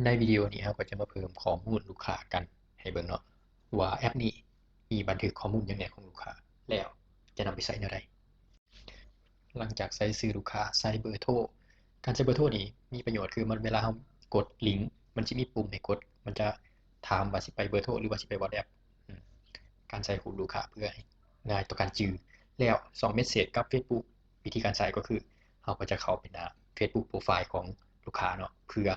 ໃນວິດີໂອນີ້ເຮົາກໍຈະມາເພີ່ມຂໍ້ມູນລູກຄ້າກັນໃຫ້ເບິ່ງເນາະ ວ່າແອັບນີ້ມີບັນທຶກຂໍ້ມູນຫຍັງແດ່ຂອງລູກຄ້າ ແລ້ວຈະນຳໄປໃຊ້ແນວໃດ. ຫຼັງຈາກໃສ່ຊື່ລູກຄ້າ, ໃສ່ເບີໂທ. ການໃສ່ເບີໂທນີ້ມີປະໂຫຍດ ຄືມັນ ເວລາເຮົາກົດລິງ ມັນຊິມີປຸ່ມໃຫ້ກົດ, ມັນຈະຖາມວ່າຊິໄປເບີໂທ ຫຼືວ່າຊິໄປ WhatsApp. ອາ ການໃສ່ຮູບລູກຄ້າເພື່ອໃຫ້ງ່າຍຕໍ່ການຈື່. ແລ້ວຊ່ອງ Message ກັບ Facebook ວິທີການໃຊ້ກໍຄື ເຮົາກໍຈະເຂົ້າໄປໜ້າ Facebook Profile ຂອງລູກຄ້າເນາະ ເພື່ອ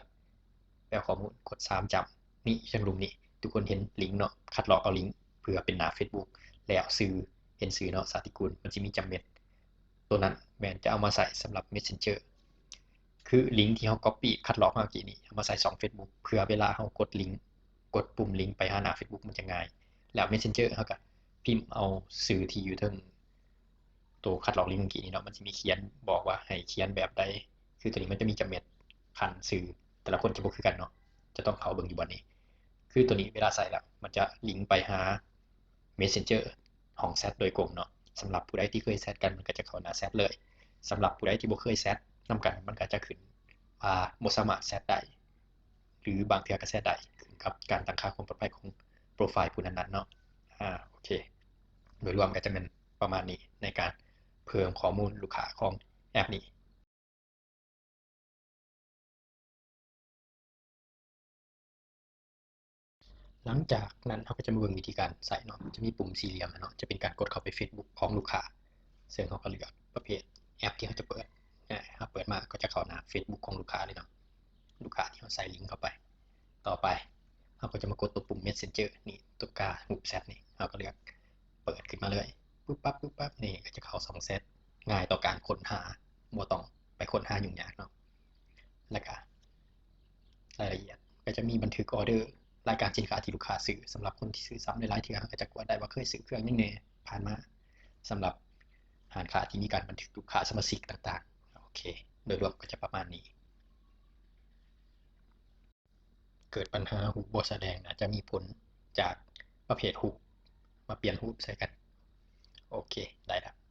ແປຂໍ້ມູນ. ກົດສາມຈ້ຳນີ້ ທາງລຸ່ມນີ້ ທຸກຄົນເຫັນລິງເນາະ, ຄັດລອກເອົາລິງເພື່ອເປັນໜ້າ Facebook ແລ້ວຊື່ ເຫັນຊື່ເນາະ ຊາດຕິກຸນ ມັນຊິມີຈ້ຳເມັດ. ໂຕນັ້ນແມ່ນຈະເອົາມາໃຊ້ສຳລັບ Messenger ຄືລິງທີ່ເຮົາ copy ຄັດລອກມາເມື່ອກີ້ນີ້ ເອົາມາໃສ່ຊ່ອງ Facebook ເພື່ອເວລາເຮົາກົດລິງ ກົດປຸ່ມລິງໄປຫາໜ້າ Facebook ມັນຈະງ່າຍ. ແລ້ວ Messenger ເຮົາກໍພິມເອົາຊື່ທີ່ຢູ່ເທິງໂຕຄັດລອກລິງເມື່ອກີ້ນີ້ເນາະ, ມັນຊິມີຂຽນບອກວ່າໃຫ້ຂຽນແບບໃດ. ຄືໂຕນີ້ມັນຈະມີຈ້ຳເມັດ ຄັນຊື່ແຕ່ລະຄົນຈະບໍ່ຄືກັນເນາະ, ຈະຕ້ອງເຂົ້າເບິ່ງຢູ່ບ່ອນນີ້. ຄືໂຕນີ້ເວລາໃສ່ແລ້ວ ມັນຈະລິງໄປຫາ Messenger ຫ້ອງແຊັດໂດຍກົງເນາະ. ສຳລັບຜູ້ໃດທີ່ເຄີຍແຊັດກັນ ມັນກໍຈະເຂົ້າໜ້າແຊັດເລີຍ. ສຳລັບຜູ້ໃດທີ່ບໍ່ເຄີຍແຊັດນຳກັນ ມັນກໍຈະຂຶ້ນວ່າບໍ່ສາມາດແຊັດໄດ້ ຫຼືບາງເທື່ອກໍແຊັດໄດ້ ຂຶ້ນກັບການຕັ້ງຄ່າຄວາມປອດໄພຂອງໂປຣໄຟລ໌ຜູ້ນັ້ນໆເນາະ. ອາ ໂອເຄ ໂດຍລວມກໍຈະແມ່ນປະມານນີ້ ໃນການເພີ່ມຂໍ້ມູນລູກຄ້າຂອງແອັບນີ້. ຫຼັງຈາກນັ້ນເຮົາກໍຈະມາເບິ່ງວິທີການໃຊ້ເນາະ. ຈະມີປຸ່ມສີ່ຫຼ່ຽມເນາະ, ຈະເປັນການກົດເຂົ້າໄປ Facebook ຂອງລູກຄ້າ, ເຊິ່ງເຮົາກໍເລືອກປະເພດແອັບທີ່ເຮົາຈະເປີດ. ອາ ເຮົາເປີດມາກໍຈະເຂົ້າໜ້າ Facebook ຂອງລູກຄ້າເລີຍເນາະ, ລູກຄ້າທີ່ເຮົາໃສ່ລິງເຂົ້າໄປ. ຕໍ່ໄປເຮົາກໍຈະມາກົດຕົວປຸ່ມ Messenger ນີ້, ຕົວກາຮູບແຊັດນີ້, ເຮົາກໍເລືອກເປີດຂຶ້ນມາເລີຍ. ປຶບປັບ ປຶບປັບ ນີ້ກໍຈະເຂົ້າຊ່ອງແຊັດ, ງ່າຍຕໍ່ການຄົ້ນຫາ, ບໍ່ຕ້ອງໄປຄົ້ນຫາຫຍຸ້ງຍາກເນາະ. ແລ້ວກະລາຍລະອຽດ ກໍຈະມີບັນທຶກອໍເດີ, ລາຍການສິນຄ້າທີ່ລູກຄ້າຊື້. ສຳລັບຄົນທີ່ຊື້ຊ້ຳຫຼາຍໆເທື່ອ ເຮົາກໍຈະກວດໄດ້ວ່າເຄີຍຊື້ເຄື່ອງຫຍັງແດ່ຜ່ານມາ. ສຳລັບຮ້ານຄ້າທີ່ມີການບັນທຶກລູກຄ້າສະມາຊິກຕ່າງໆ. ໂອເຄ ໂດຍລວມກໍຈະປະມານນີ້. ເກີດບັນຫາຮູບບໍ່ສະແດງ ອາດຈະມີຜົນຈາກປະເພດຮູບ ມາປ່ຽນຮູບໃສ່ກັນ. ໂອເຄ ໄດ້ລະ.